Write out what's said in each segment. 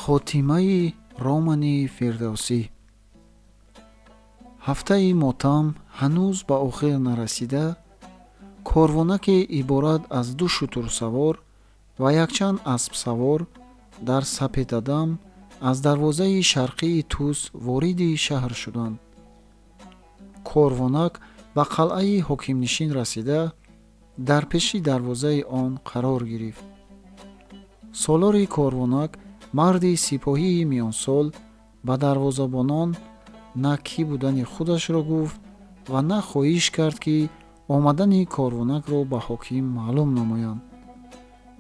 Хотимаи романи Фирдавсӣ. Ҳафтаи мотам ҳанӯз ба охир нарасида, корвонаке иборат аз ду шутурсавор ва якчанд аспсавор дар сапедадам аз дарвозаи шарқии Тус вориди шаҳр шуданд. Корвонак ба қалъаи ҳокимнишин расида, дар пеши дарвозаи он қарор гирифт. Солори корвонак, марди сипоҳии миёнсол, ба дарвозабонон на кӣ будани худашро гуфт ва на хоҳиш кард, ки омадани корвонакро ба ҳоким маълум намоянд,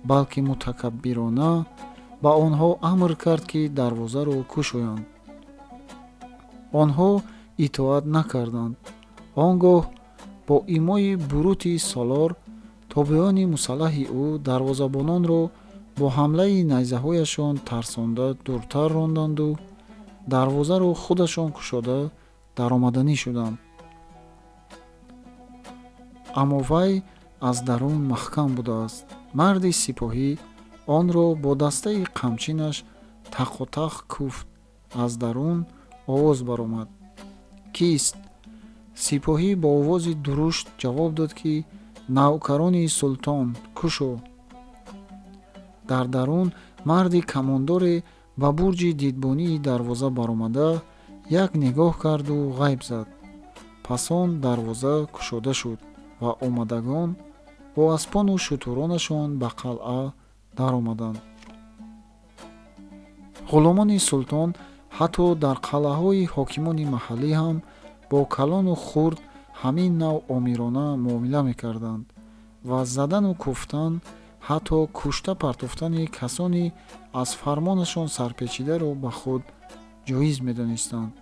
балки мутакаббирона ба онҳо амр кард, ки дарвозаро кушоянд. Онҳо итоат накарданд. Он гоҳ бо имои бурути солор тобеони мусаллаҳи ӯ дарвозабононро бо ҳамлаи найзаҳояшон тарсонда дуртар ронданду дарвозаро худашон кушода даромаданӣ шуданд. Аммо вай аз дарун маҳкам будааст. Марди сипоҳӣ онро бо дастаи қамчинаш тақотақ куфт. Аз дарун овоз баромад: «Кист?» Сипоҳӣ бо овози дурушт ҷавоб дод, ки навкарони султон, кушо. Дар дарун марди камондоре ба бурҷи дидбонии дарвоза баромада, як нигоҳ карду ғайб зад. Пас он дарвоза кушода шуд ва омадагон бо аспону шутуронашон ба қалъа даромаданд. Ғуломони султон ҳатто дар қалъаҳои ҳокимони маҳаллӣ ҳам бо калону хурд ҳамин навъ омирона муомила мекарданд ва задану куфтан, ҳатто кушта партофтани касони аз фармонашон сарпечидаро ба худ ҷоиз медонистанд.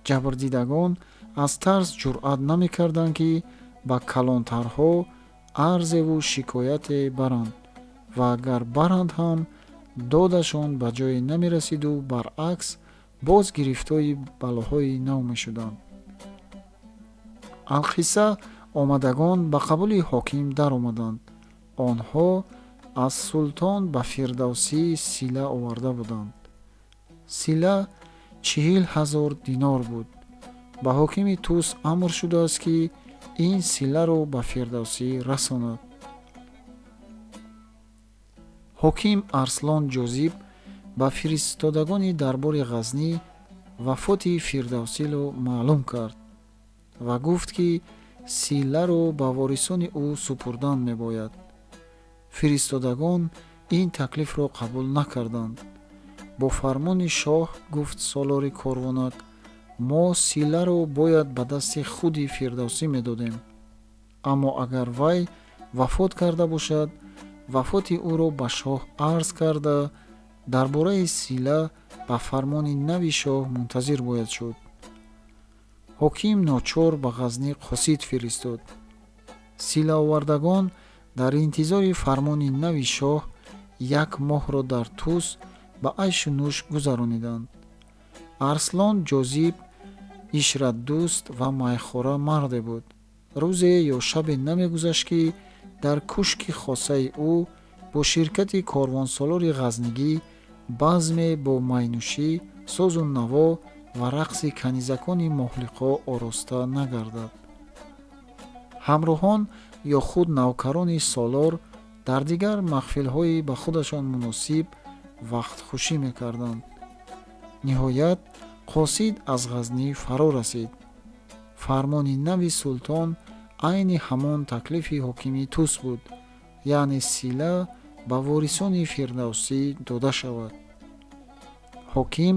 Ҷабрдидагон аз тарс ҷуръат намекарданд, ки ба калонтарҳо арзеву шикояте баранд, ва агар баранд ҳам, додашон ба ҷое намерасиду баръакс, боз гирифтори балоҳои нав мешуданд. Алқисса, омадагон ба қабули ҳоким даромаданд. Онҳо аз султон ба Фирдавсӣ сила оварда буданд. Сила 40 000 динор буд. Ба ҳокими Тус амр шудааст, ки ин силаро ба Фирдавсӣ расонад. Ҳоким Арслон Ҷозиб ба фиристодагони дарбори Ғазнӣ вафоти Фирдавсиро маълум кард ва гуфт, ки силаро ба ворисони ӯ супурдан мебояд. Фиристодагон ин таклифро қабул накарданд. «Бо фармони шоҳ, — гуфт солори корвонак, — мо силаро бояд ба дасти худи Фирдавсӣ медодем. Аммо агар вай вафот карда бошад, вафоти ӯро ба шоҳ арз карда, дар бораи сила ба фармони нави шоҳ мунтазир бояд шуд». Ҳоким ночор ба Ғазнӣ қосид фиристод. Силаовардагон дар интизори фармони нави шоҳ як моҳро дар Тус ба айшу нӯш гузарониданд. Арслон Ҷозиб ишратдӯст ва майхора марде буд. Рӯзе ё шабе намегузашт, ки дар кӯшки хосаи ӯ бо ширкати корвонсолори ғазнигӣ базме бо майнӯшӣ, созу наво ва рақси канизакони моҳлиқо ороста нагардад. Ҳамроҳон ё худ навкарони солор дар дигар маҳфилҳои ба худашон муносиб вақтхушӣ мекарданд. Ниҳоят, қосид аз Ғазнӣ фаро расид. Фармони нави султон айни ҳамон таклифи ҳокими Тус буд, яъне сила ба ворисони Фирдавсӣ дода шавад. Ҳоким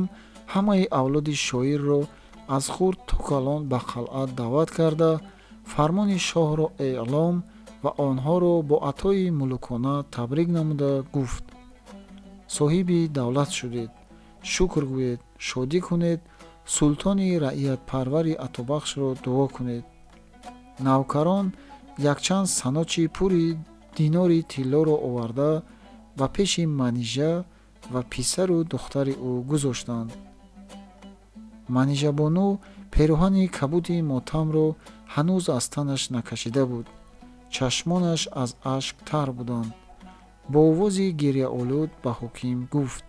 ҳамаи авлоди шоирро аз хурд то калон ба қалъа даъват карда, фармони шоҳро эълом ва онҳоро бо атои мулукона табрик намуда гуфт: «Соҳиби давлат шудед, шукр гӯед, шодӣ кунед, султони раиятпарвари атобахшро дуо кунед». Навкарон якчанд саночи пури динори тиллоро оварда, ба пеши Манижа ва писару духтари ӯ гузоштанд. Манижабону пероҳани кабуди мотамро ҳанӯз аз танаш накашида буд. Чашмонаш аз ашк тар буданд. Бо овози гирьяолуд ба ҳоким гуфт: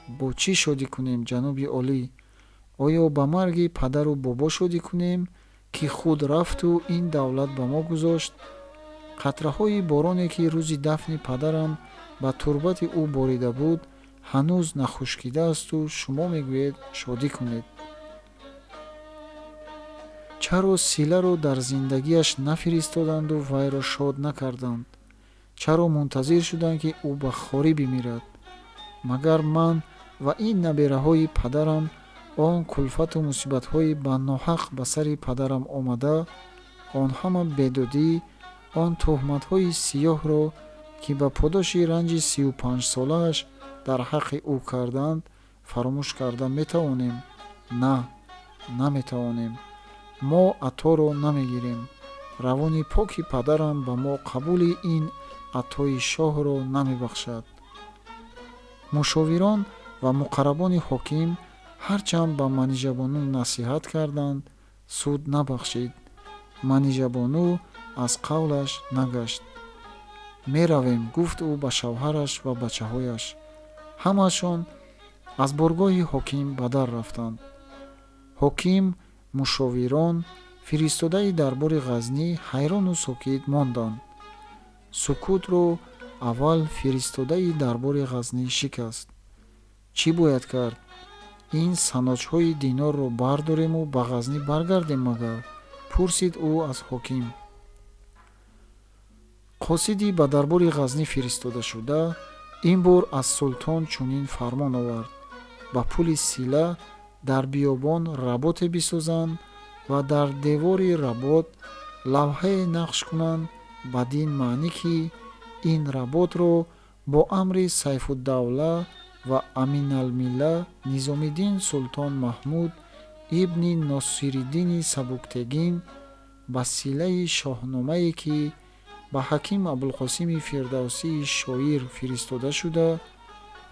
Бо чӣ шодӣ кунем, ҷаноби олӣ? Оё ба марги падару бобо шодӣ кунем, ки худ рафту ин давлат ба мо гузошт? Қатраҳои бороне, ки рӯзи дафни падарам ба турбати ӯ борида буд, ҳанӯз нахушкидаасту шумо мегӯед шодӣ кунед. Чаро силаро дар зиндагиаш нафиристоданду вайро шод накарданд? Чаро мунтазир шуданд, ки ӯ ба хорӣ бимирад? Магар ман ва ин набераҳои падарам он кулфату мусибатҳои ба ноҳақ ба сари падарам омада, он ҳама бедодӣ, он туҳматҳои сиёҳро, ки ба подоши ранҷи 35-солааш дар ҳаққи ӯ карданд, фаромӯш карда метавонем? На, наметавонем. Мо аторо намегирем. Равони поки падарам ба мо қабули ин атои шоҳро намебахшад. Мушовирон ва муқаррабони ҳоким ҳарчанд ба Манижабону насиҳат карданд, суд набахшид. Манижабону аз қавлаш нагашт. Меравем, гуфт ӯ ба шавҳараш ва бачаҳояш. Ҳамаашон аз боргоҳи ҳоким ба дар рафтанд. Ҳоким, мушовирон, фиристодаи дарбори Ғазнӣ ҳайрону сокит монданд. Сукутро аввал фиристодаи дарбори Ғазнӣ шикаст. Чӣ бояд кард? Ин саноҷҳои динорро бардорему ба Ғазнӣ баргардем магар? Пурсид ӯ аз ҳоким. Қосиди ба дарбори Ғазнӣ фиристодашуда ин бор аз султон чунин фармон овард: ба пули сила дар биёбон работе бисозанд ва дар девори работ лавҳае нақш кунанд бадин маънӣ, ки ин работро бо амри Сайфуддавла ва Аминалмилла Низомиддин Султон Маҳмуд ибни Носириддини Сабуктегин ба силаи шоҳномае, ки ба ҳаким Абулқосими Фирдавсии шоир фиристода шуда,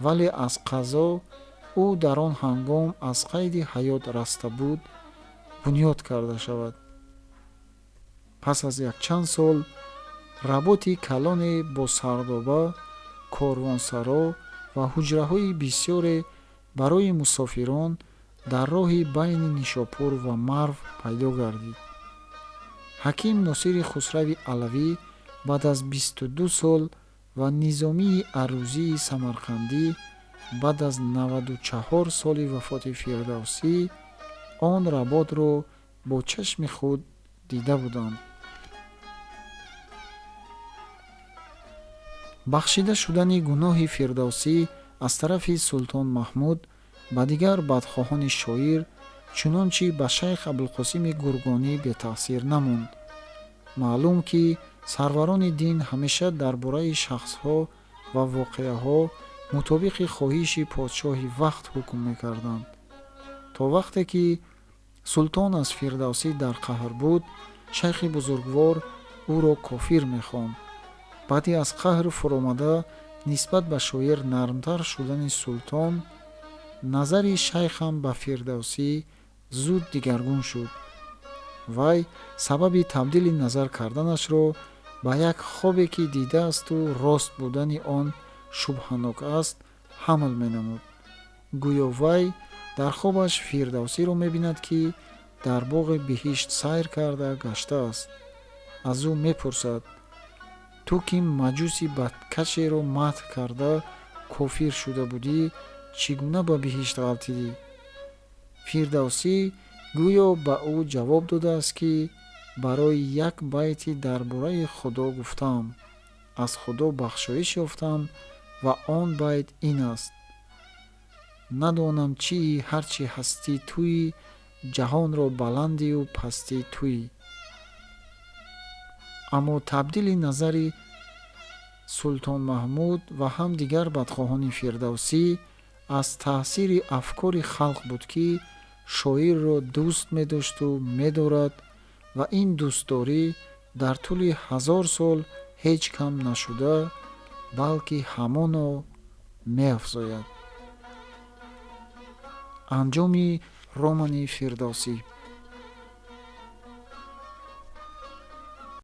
вале аз қазо ӯ дар он ҳангом аз қайди ҳаёт раста буд, бунёд карда шавад. Пас аз якчанд сол работи калоне бо сардоба, корвонсаро ва ҳуҷраҳои бисёре барои мусофирон дар роҳи байни Нишопур ва Марв пайдо гардид. Ҳаким Носири Хусрави Алавӣ баъд аз 22 сол ва Низомии Арӯзии Самарқандӣ баъд аз 94 соли вафоти Фирдавсӣ он работро бо чашми худ дида буданд. Бахшида шудани гуноҳи Фирдавсӣ аз тарафи Султон Маҳмуд ба дигар бадхоҳони шоир, чунончи ба шайх Абулқосими Гургонӣ бетаъсир намонд. Маълум, ки сарварони дин ҳамеша дар бораи шахсҳо ва воқеаҳо мутобиқи хоҳиши подшоҳи вақт ҳукм мекарданд. То вақте ки султон аз Фирдавсӣ дар қаҳр буд, шайхи бузургвор ӯро кофир мехонд. Баъди аз қаҳр фуромада нисбат ба шоир нармтар шудани султон, назари шайхам ба Фирдавсӣ зуд дигаргун шуд. Вай сабаби табдили назар карданашро ба як хобе, ки дидаасту рост будани он шубҳанок аст, ҳамл менамуд. Гӯё вай дар хобаш Фирдавсиро мебинад, ки дар боғи биҳишт сайр карда гаштааст. Аз ӯ мепурсад: ту ки маҷуси бадкашеро мадҳ карда кофир шуда будӣ, чӣ гуна ба биҳишт ғалтидӣ? Фирдавсӣ гӯё ба ӯ ҷавоб додааст, ки барои як байти дар бораи Худо гуфтаам, аз Худо бахшоиш ёфтам ва он байт ин аст: надонам чии, ҳарчи ҳастӣ туӣ, ҷаҳонро баландию пастӣ туӣ. Аммо табдили назари Султон Маҳмуд ва ҳам дигар бадхоҳони Фирдавсӣ аз таъсири афкори халқ буд, ки шоирро дӯст медошту медорад ва ин дӯстдорӣ дар тӯли 1000 сол ҳеҷ кам нашуда, балки ҳамоно меафзояд. Анҷоми романи Фирдавсӣ.